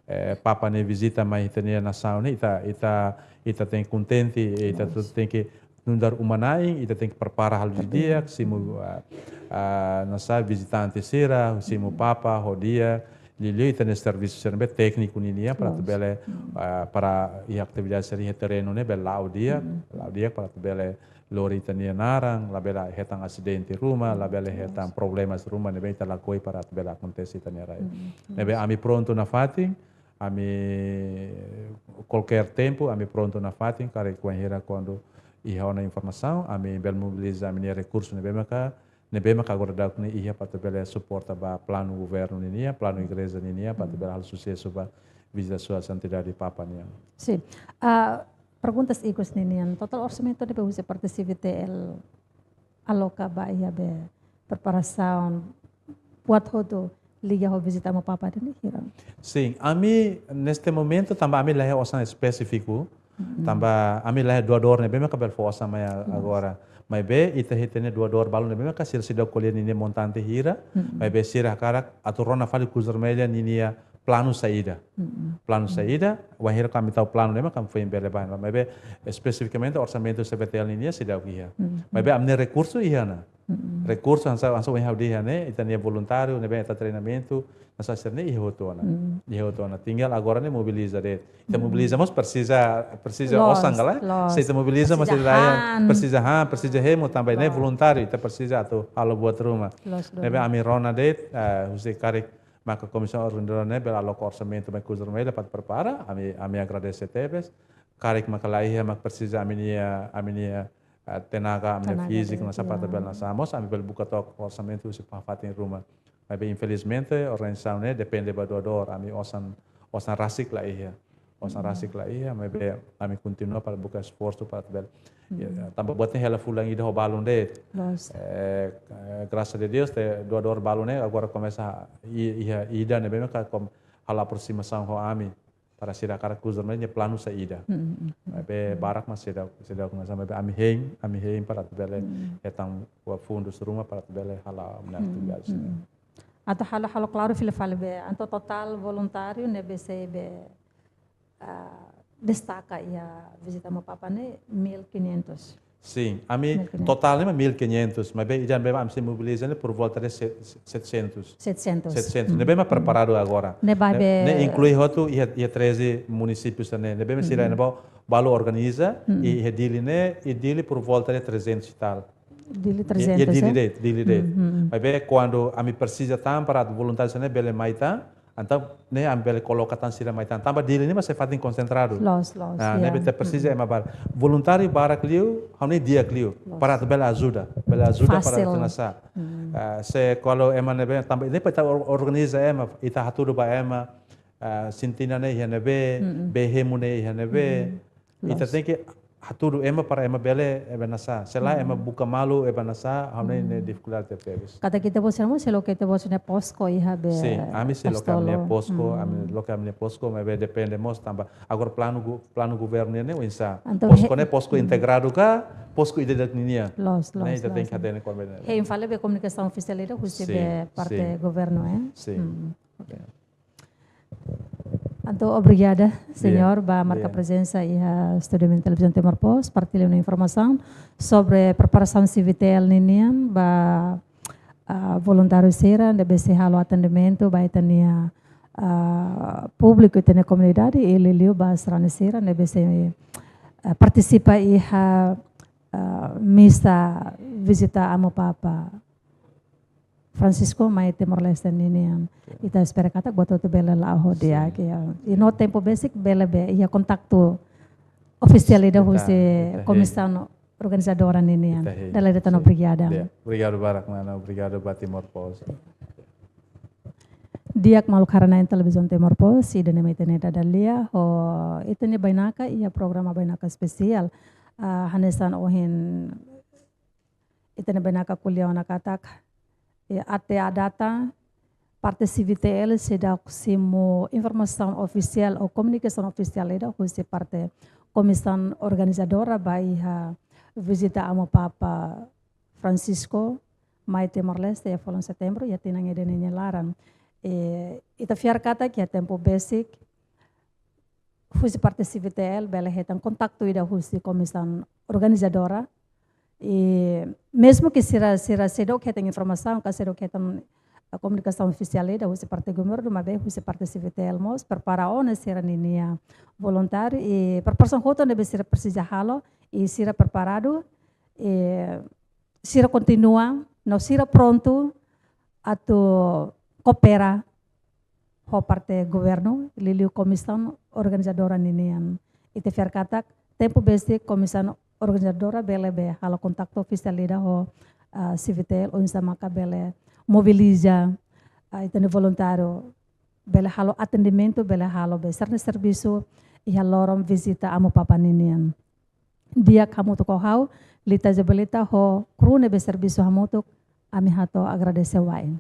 eh, Papa nia vizita mai ita-nia nasaun ne'e, ita, ita, ita tenke kontente, ita tenke nu'udar uma-na'in, ita tenke prepara halo didi'ak, simu, ah, ah, nasa vizitante sira, simu Papa ho di'ak, liuliu ita-nia servisu sira ne'ebé tékniku ninian para atu bele, ah, para iha atividade sira iha terrenu ne'e bele la'o di'ak, la'o di'ak para atu bele lori ita-nia naran, labele hetan asidente ruma, labele hetan problemas ruma ne'ebé ita lakohi para atu bele akontese ita-nia rai. Ne'ebé ami prontu nafatin, ami kualkér tempu, ami prontu nafatin, karik wainhira kuandu iha ona informasaun, ami bele mobiliza ami-nia rekursu ne'ebé maka, ne'ebé maka agora daudaun ne'e iha para atu bele suporta ba planu governu ninian, planu igreja ninian, para atu bele halo susesu ba vizita Sua Santidade Papa nian. Sin. Ah, perguntas ikus ninian, totál orsamentu ne'ebé husi parte C V T L aloka ba iha be preparasaun buat hotu liga ho vizita Amu Papa ne'e hira? Sin, ami neste momentu tanba ami laiha osan espesífiku, tanba ami laiha doadór ne'ebé maka bele fó osan mai a-, agora. Maibé ita hetan doadór balun ne'ebé maka sira seidauk ko'alia ninia montante hira, maibé sira hakarak atu rona fali Cruz Vermelha ninia planu saida. Planu saida, wainhira ami tau planu ne'e mak ami foin bele ba. Maibé espesifikamente orsamentu C V T L nian seidauk iha. Maibé ami-nia rekursu iha ona. Rekursu hanesan, hanesan ohin ha'u dehan ne'e, ita-nia voluntáriu ne'ebé ita treinamentu, hanesan sira-ne'e iha hotu ona. Iha hotu ona. Tinggal agora ne'e mobiliza de'it. Ita mobiliza mós presiza, presiza osan ka lae? Se ita mobiliza mós presiza han, presiza hemu tanba ne'e voluntáriu, ita presiza atu halo buat ruma. Ne'ebé ami rona de'it, eh, husi karik maka komisaun organizadora ne'e bele aloka orsamentu mai Cruz Vermelha para prepara, ami, ami agradese tebes. Karik maka laiha, maka presiza ami-nia, ami-nia, eh, tenaga, ami-nia fíziku, ne'e sá para atu bele hanesan. Mós ami bele buka took orsamentu husi fatin ruma. Maibé infelizmente organizasaun ne'e depende ba doadór, ami osan, osan rasik laiha. Osan rasik laiha, maibé ami kontinua para buka esforsu para atu bele. Ya, tanba buat ne'e hela fulan ida ho balun de'it. Eh, eh, graças a Deus, ita doadór balun ne'e agora komesa i-, iha ida ne'ebé maka kom-, halo aprosimasaun ho ami. Para sira hakarak Cruz Vermelha nia planu saida. Maibé barak mak seidauk, seidauk hanesan, maibé ami hein, ami hein para atu bele hetan fundus ruma para atu bele halo ami-nia atividade. Atu halo, halo klaru fila fali be, entaun totál voluntáriu ne'ebé sei be, ah, destaka iha vizita Amu Papa ne'e mil quinhentos. Sin, ami totál ne'e mak mil quinhentos, maibé ida ne'ebé ami sei mobiliza ne'e por volta de se-, setecentos. Setecentos. Setecentos. Ne'ebé mak preparadu agora. Ne'ebé be ne'e inklui hotu iha, iha treze munisípius ne'e. Ne'ebé mak sira ne'ebá balu organiza, i iha Dili ne'e, i Dili por volta de trezentos e tal. Dili trezentos, Dili de'it, Dili de'it. Maibé kuandu ami presiza tan para voluntáriu sira-ne'e bele mai tan, entaun ne'e ami bele koloka tan sira mai tan. Tanba Dili ne'e mak sei fatin konsentradu. Loos, loos. Ah, ne'ebé ita presiza ema barak. Voluntáriu barak liu, ha'u hanoin di'ak liu. Para atu bele ajuda, bele ajuda para atu hanesan. Ah, se kalau ema ne'ebé tanba ne'e para ita or-, organiza ema, ita hatudu ba ema, ah, sintina ne'e iha ne'ebé, bee hemu ne'e iha ne'ebé. Ita tenke hatudu ema para ema bele, ema hanesan. Se lae ema buka malu, ema hanesan, ha'u hanoin ne'e difikuldade tebes. Katak ita-boot sira mós sei loke ita-boot sira-nia posko iha be. Sin, ami sei loke ami-nia posko, ami loke ami-nia posko, maibé depende mós tanba. Agora planu gu-, planu governu ne'e oinsá. Entaun posko ne'e posko integradu ka, posko ida-idak ninian. Loos, loos. Ne'e ita tenke hatene kona-ba ne'e. Hein fali be komunikasaun ofisiál ida husi be parte governu, eh? Sin. Entaun, obrigada, señór, ba marka prezensa iha estúdiu Televizaun Timor Post, partilla ona informasaun sobre preparasaun C V T L ninian ba, ah, voluntáriu sira ne'ebé sei halo atendimentu ba ita-nia, ah, públiku, ita-nia komunidade, i liuliu ba sarani sira ne'ebé sei, ah, partisipa iha, ah, misa vizita Amu Papa Francisco mai Timor-Leste ninian. Ita espera katak buat hotu bele la'o ho di'ak, ya. I no tempu besik bele be iha kontaktu ofisiál ida husi komisaun organizadora ninian. Dala ida tan, obrigada. Obrigadu barak, mana. Obrigadu ba Timor Post. Di'ak, maluk haree-na'in Televizaun Timor Post, ida-ne'e mak ita-nia dada lia ho ita-nia bainaka iha programa Bainaka Espesiál. Ah, hanesan ohin ita-nia bainaka ko'alia ona katak, eh, até à data, parte C V T L seidauk simu informasaun ofisiál ou komunikasaun ofisiál ida husi parte komisaun organizadora ba iha vizita Amu Papa Francisco mai Timor-Leste iha fulan Setembru, iha tinan ida-ne'e nia laran. Eh, ita fiar katak iha tempu besik, husi parte C V T L bele hetan kontaktu ida husi komisaun organizadora. I mezmu ke sira, sira seidauk hetan informasaun, ka seidauk hetan, eh, komunikasaun ofisiál ida husi parte governu, maibé husi parte C V T L mós prepara ona sira-ninia voluntáriu, i preparasaun hotu ne'ebé sira presiza halo, i sira preparadu, i sira kontinua, no sira prontu atu koopera ho parte governu, liuliu komisaun organizadora ninian. Ita fiar katak tempu besik komisaun organizadora bele be halo kontaktu ofisiál ida ho, ah, C V T L oinsá maka bele mobiliza, ah, ita-nia voluntáriu bele halo atendimentu, bele halo be sira-nia servisu iha loron vizita Amu Papa ninian. Di'ak, hamutuk ho ha'u, Lita Isabelita ho kru ne'ebé servisu hamutuk, ami hato'o agradese wa'in.